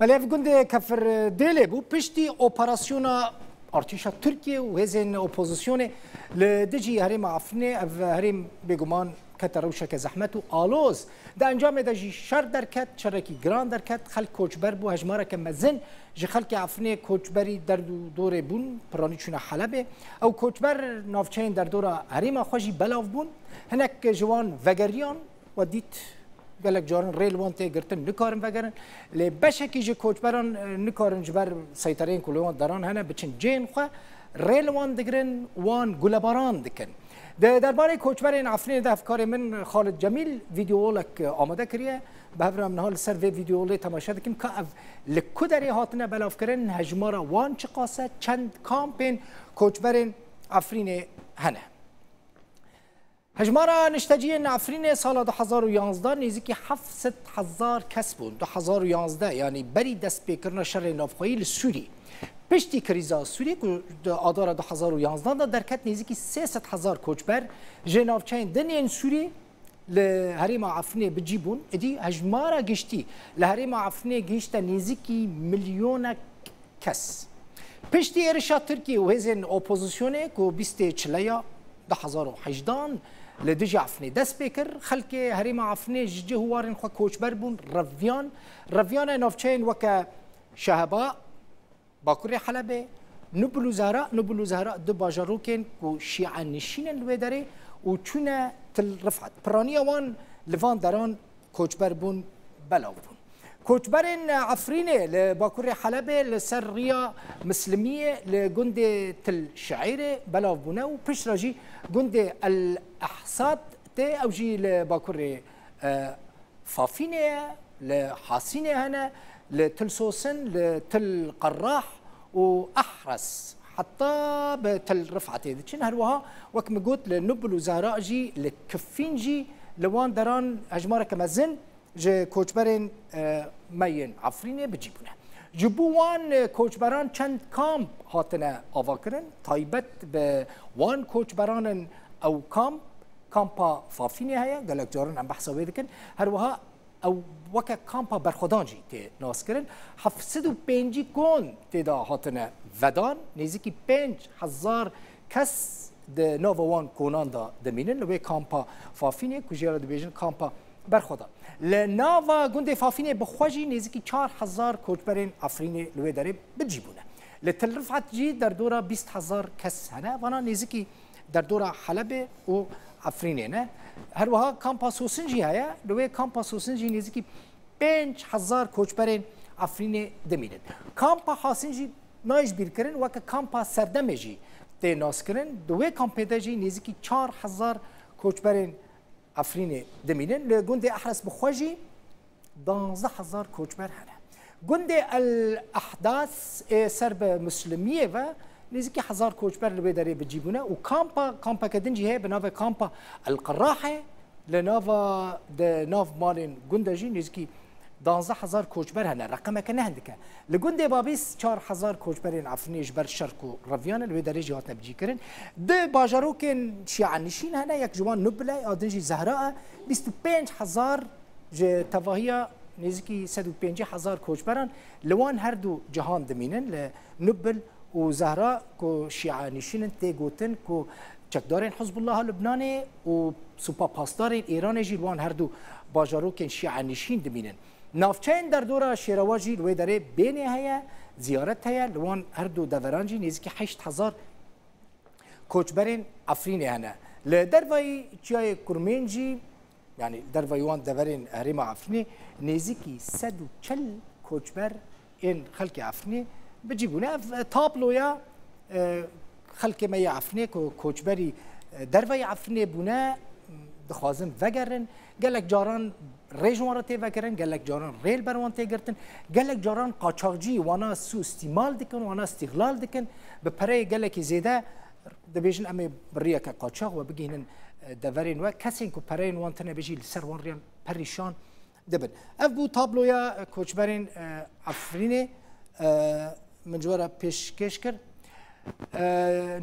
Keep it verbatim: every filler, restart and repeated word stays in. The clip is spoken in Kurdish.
Belê ev gundê Kefir Dêlê bû. Piştî operasyona artêşa Tirkiye û hêzên opozisyonê li dijî herêma Efrînê, ev herêm bêguman kete rewşeke zehmet û aloz. Di encamê de jî şer derket, şerekî giran derket, xelk koçber bû, hejmareke mezin ji xelkê Efrînê koçberî derd û dorê bûn, piranî çûne Helebê. Ew koçber navçeyên derdora herêma xwe jî belav bûn. Hinek ji wan vegeriyan, we dît gelek caran rê li wan tê girtin, nikarin vegerin. Lê beşekî ji koçberan, e, nikarin ji ber seytereyên ku li wan deran hene, biçin cihên xwe, rê li wan digirin, wan gulebaran dikin. Di derbarê koçberên Efrînê de hevkarê min Xalid Cemîl vîdeolek, e, amade kiriye. Bi hev re em niha li ser vê vîdeolê temaşe dikin ka ev li ku derê hatine belavkirin, hejmara wan çiqas e, çend kampên koçberên Efrînê hene. Hejmara nişteciyên Efrînê sala du hezar û yanzdeh nêzîkî heft sed hezar kes bûn. Du hezar û yanzdeh, yanî berî destpêkirina şerê navxweyî li Sûrî. Piştî krîza Sûrî ku di adara du hezar û yanzdeh de derket, nêzîkî sê sed hezar koçber ji navçeyên din yên Sûrî li herêma Efrînê bi cî bûn. Êdî hejmara giştî li herêma Efrînê gihişte nêzîkî milyonek kes. Piştî êrişa Tirkiyê û hêzên opozisyonê ku bîstê çileya du hezar û hejdan li dijî Efrînê dest pê kir, xelkê herêma Efrînê ji cih û warên xwe koçber bûn, reviyan, reviyane navçeyên weke Şeheba, bakurê Helebê, Nubul û Zehra, Nubul û Zehra du bajarokên ku şîe nişîn in li wê derê û çûne Til Rifat. Piraniya wan li van deran koçber bûn, belav bûn. Koçberên Efrînê li bakurê Helebê li ser riya Mislimiyê li gundê Til Şeîrê belav bûne û piştre jî gundê El Ehsad tê, ew jî li bakurê, e, Fafînê ye, li Hasînê hene, li Til Sosin, li Til Qerrah û Ehres heta bi Til Rifatê diçin. Her wiha wek min got, li Nubul û Zehra jî, li Kifîn jî li wan deran hejmareke mezin ji koçberên, e, me yên Efrînê bi cî bûne. Ji bo wan, e, koçberan çend kamp hatine avakirin. Taybet bi wan koçberan in ew kamp, kampa Fafînê heye, gelek caran em behsa wê dikin. Her wiha ew weke kampa berxwedan jî tê naskirin. Heft sed û pêncî kon tê de hatine vedan, nêzîkî pênc hezar kes di nava wan konan de dimînin. Li wê kampa Fafînê ku jê re dibêjin kampa berxwedan. Li nava gundê Fafînê bi xwe jî nêzîkî çar hezar koçberên Efrînê li wê derê bi cî bûne. Li Til Rifat jî derdora bîst hezar kes hene. Vana nêzîkî derdora Helebê û Efrînê ne. Her wiha kampa Sosin jî heye. Li wê kampa Sosin jî nêzîkî pênc hezar koçberên Efrînê dimînin. Kampa Hasin jî nayê ji bîr kirin, weke kampa Serdemê jî tê naskirin. Di wê kampê de jî nêzîkî çar hezar koçberên Efrînê dimînin. Li gundê Ehres bi xwe jî danzdeh hezar koçber hene. Gundê El Ehdas ê ser bi Muslimiyê ve nêzîkî hezar koçber li wê derê bi cî bûne û kampa, kampeke din jî heye bi navê kampa El Qirahê. Li nava, di nav malên gund de jî nêzîkî danzdeh hezar koçber hene. Reqemeke ne hindik e. Li gundê Babîs çar hezar koçberên Efrînê ji ber şer ku reviyane li wê derê jî hatine bicîkirin. Di bajarokên şîenişîn hene, yek ji wan Nubil e, a din jî Zehra e. Bîst û pênc hezar ji tevahiya nêzîkî sed û pêncî hezar koçberan li wan her du cihan dimînin, li Nubil û Zehra ku şîenişîn in, tê gotin ku çekdarên Hizbullaha Lubnanê û supa pasdarên Îranê jî li wan her du bajarokên şîenişîn dimînin. Navçeyên derdora Şêrewa jî li wê derê bênê heye, ziyaret heye, li wan her du deveran jî nêzîkî heşt hezar koçberên Efrînê hene. Li dervayî Çiyayê Kurmên jî, yanî dervayî wan deverên herêma Efrînê nêzîkî sed û çil koçber ên xelkê Efrînê bi cî bûne. Ev, e, tabloya, e, xelkê me yê Efrînê ku koçberî, e, dervayî Efrînê bûne, dixwazin vegerin. Gelek caran rê ji wan re tê vekirin, gelek caran rê li ber wan tê girtin, gelek caran qaçaxcî wana sûîstîmal dikin, wana îstîxlal dikin. Bi pereyê gelekî zêde dibêjin, em ê bi riyeke qaçax we bigihînin, e, deverên we. Kesên ku pereyên wan tune be jî li ser wan riyan perîşan dibin. Ev bû tabloya, e, koçberên, e, Efrînê, e, min ji we re pêşkêş kir. E,